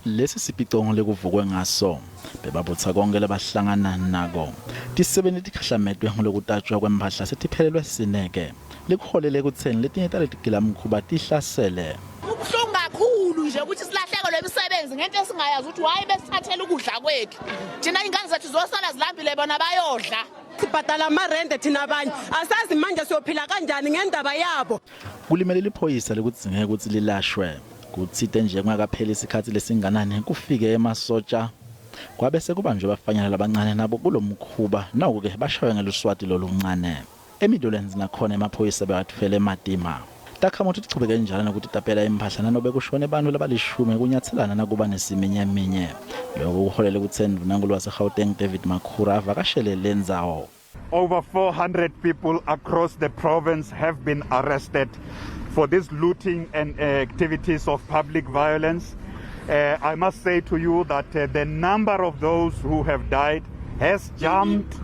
Lesi sipicongo lekuvukwe ngaso. Bebabutsa konkhe labahlangana nako. Tisebenti tikhahlametwe ngulokutatjwa kwemphahla setiphelelwe sineke. Lekuholele ekutseni letinye taletigilamkhuba tihlasele. Kubuhlungu kakhulu nje ukuthi silahlekelwe imisebenzi ngento esingayazi ukuthi why besithathela ukudla kwethu. Thina ingane zethu zosala zilambile bona bayodla. Sibhadala amarente thina abanye asazi manje siyophila kanjani ngendaba yabo. Kulimele liphoyisa lekudzingeke kutsi lilashwe. Kutsite nje kungakapheli sikhatsi lesinganani kufike emasotja kwabe sekubanjwe bafanyana labancane nabo kulomkhuba noko-ke bashaywe ngeluswati loluncane. EMidlands nakhona emaphoyisa bekatfwele matima. Takhamuti tichubeke njalo nekutitapela imphahla nanobe kushone bantfu labalishumi kunyatselana nakuba nesiminyaminya. Loko kuholele ekutseni Ndvunankhulu waseGauteng David Makhura avakashele lendzawo. Over 400 people across the province have been arrested for this looting and activities of public violence. I must say to you that the number of those who have died has jumped.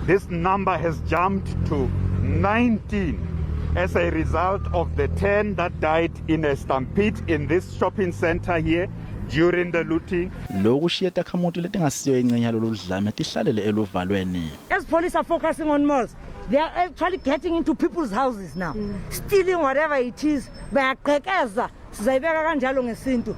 This number has jumped to 19 as a result of the 10 that died in a stampede in this shopping center here during the looting. Lokhu kushiye takhamuti letingasiyo incenye yalolu dlame tihlalele eluvalweni. As police are focusing on malls, they are actually getting into people's houses now, stealing whatever it is. Bayaqhekeza, sizayibeka kanjalo ngesintu.